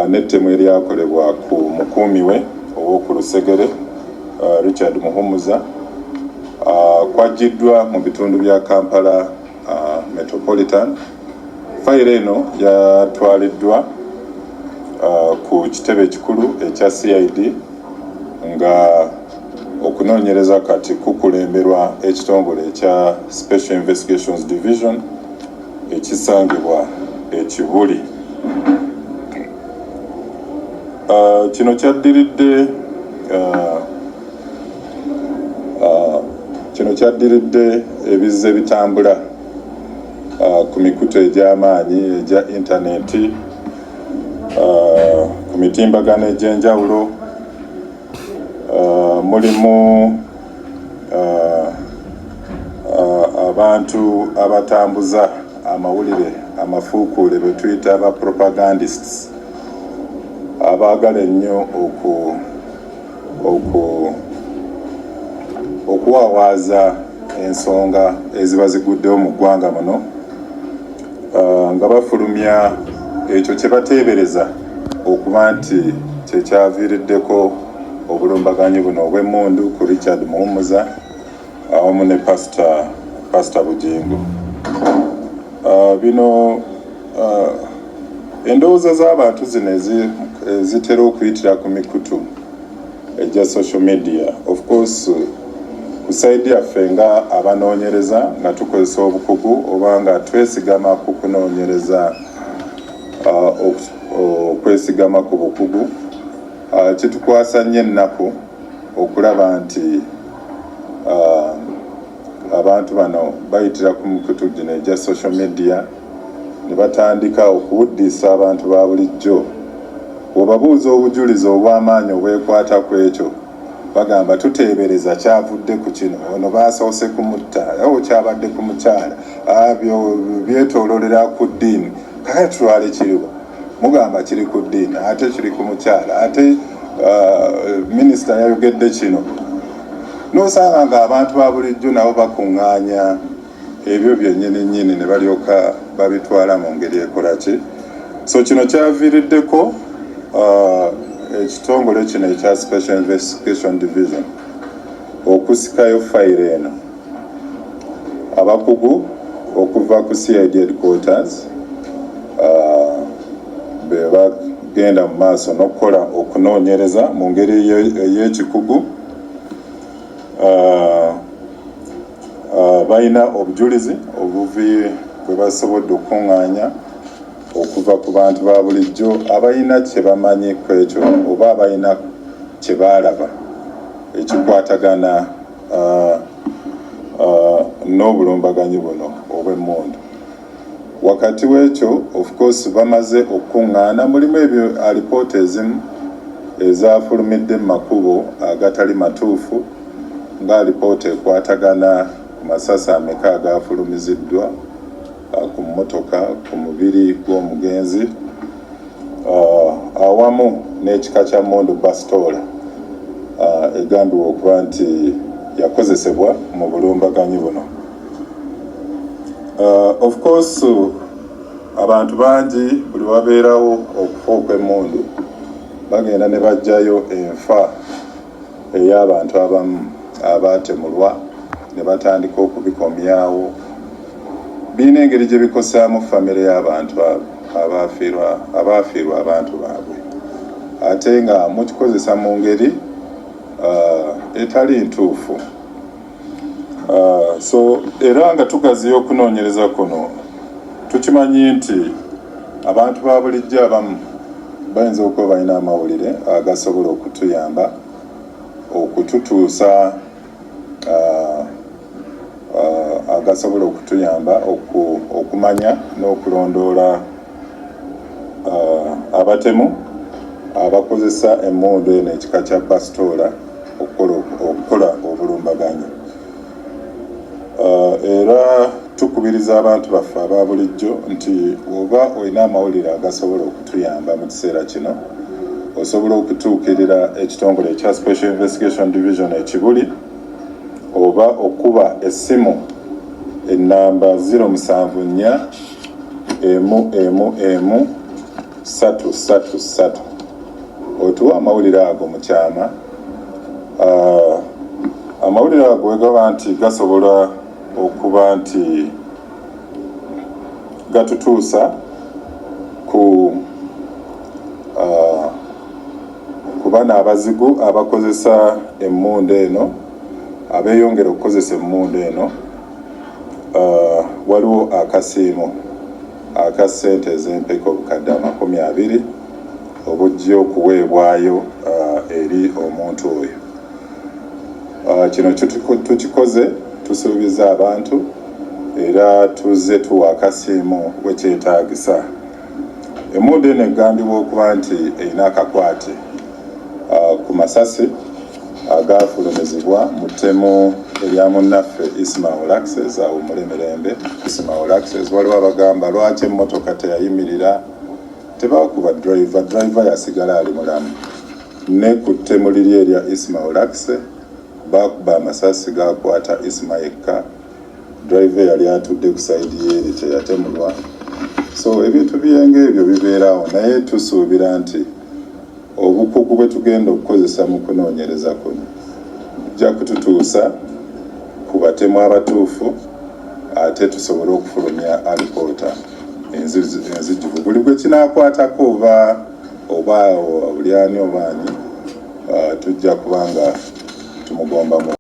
N'ettemu eryakolebwa ku mukuumi we ow'oku lusegere, Richard Muhumuza, kwaggiddwa mu bitundu bya Kampala Metropolitan. Fayiro eno yatwaliddwa ku kitebe ekikulu ekya CID, nga okunoonyereza kati kukulemberwa ekitongole ekya Special Investigations Division ekisangibwa e Kibuli. Kino kyaddiridde ebizze bitambula ku mikutu egy'amaanyi egya intaneti, ku mitimbagano egy'enjawulo. Mulimu abantu abatambuza amawulire amafuukuule be tuyita aba propagandists, abaagala ennyo okuwaawaaza ensonga eziba ziguddewo mu ggwanga muno, nga bafulumya ekyo kye bateebereza okuba nti kye kyaviiriddeko obulumbaganyi buno obw'emmundu ku Richard Muhumuza awamu ne Pastor Bugingo. Bino endowooza z'abantu zino ezitera okuyitira ku mikutu egya social media, of course ku side yaffe nga abanoonyereza, nga tukozesa obukugu oba nga twesigama ku kunoonyereza, okwesigama ku bukugu, kitukwasa nnyo ennaku okulaba nti abantu bano bayitira ku mikutu gino egya social media ne batandika okuwuddiisa abantu ba bulijjo. Bw'obabuuza obujulizi obw'amaanyi obwekwata ku ekyo, bagamba tuteebereza kyavudde ku kino, ono basoose kumutta, o kyabadde ku mukyala, byetoololera ku ddiini. Kakati tutwale kiriwa? Mugamba kiri ku ddiini, ate kiri ku mukyala, ate minisita yayogedde kino. N'osanga ng'abantu ba bulijjo nabo bakuŋŋaanya ebyo byennyini nnyini ne balyoka babitwala mu ngeri ekola ki. So kino kyaviiriddeko ekitongole kino ekya Special Investigation Division okusikayo fayiro eno. Abakugu okuva ku CID headquarters be bagenda mu maaso n'okukola okunoonyereza mu ngeri ey'ekikugu. Balina obujulizi obuvi bwe basobodde okukuŋŋaanya okuva ku bantu ba bulijjo abalina kye bamanyi ku ekyo oba abalina kye baalaba ekikwatagana n'obulumbaganyi buno obw'emmundu. Wakati w'ekyo, of course, bamaze okukuŋŋaana, mulimu ebyo alipoota ezimu ezafulumidde mu makubo agatali matuufu, nga alipoota ekwatagana ku masasi ameka agafulumiziddwa ku mmotoka ku mubiri gw'omugenzi, awamu n'ekika kya mundu bastola egambibwa okuba nti yakozesebwa mu bulumbaganyi buno. Of course, abantu bangi buli wabeerawo okufa okw'emmundu bagenda ne bajjayo enfa ey'abantu abamu abaatemulwa ne batandika okubikomyawo. Birina engeri gye bikosaamu famire y'abantu abo abaafiirwa abantu baabwe, ate nga mukikozesa mu ngeri etali ntuufu. So era nga tugaziya okunoonyereza kuno, tukimanyi nti abantu ba bulijjo abamu bayinza okuba balina amawulire agasobola okutuyamba okututuusa, agasobola okutuyamba okumanya n'okulondoola abatemu abakozesa emmundu eno ekika kya basitoola okukola obulumbaganyi. Era tukubiriza abantu baffe aba bulijjo nti oba olina amawulire agasobola okutuyamba mu kiseera kino, osobola okutuukirira ekitongole ekya Special Investigation Division ekibuli oba okuba essimu ennamba 074 1 1 1. 3 3 3 otuwa amawulire ago mu kyama. Amawulire ago wegaba nti gasobola okuba nti gatutuusa ku bano abazigu abakozesa emmundu eno, abeeyongera okukozesa emmundu eno. Waliwo akasiimo aka ssente ez'empeke 20,000 obujja okuweebwayo eri omuntu oyo. Kino tukikoze, tusuubiza abantu era tuzze tuwa akasiimo wekyetaagisa. Emmundu eno egambibwa okuba nti erina akakwate ku masasi agafulumizibwa mu ttemu erya munnaffe Isma Olaxess, awummule mirembe Isma Olaxess. Waliwo abagamba lwaki emmotoka teyayimirira, tebakuba driver, driver yasigala ali mulamu. Ne ku ttemu liri erya Isma Olaxess bakuba amasasi gakwata Isma yekka, driver yali atudde ku side yeeri teyatemulwa. So ebintu byenga ebyo bibeerawo, naye tusuubira nti obukugu bwe tugenda okukozesa mu kunoonyereza kuno bujja kututuusa ku batemu abatuufu, ate tusobole okufulumya alipoota enzijjuvu. Buli gwe kinaakwatako oba oba buli ani oba ani, tujja kubanga tumugombamu.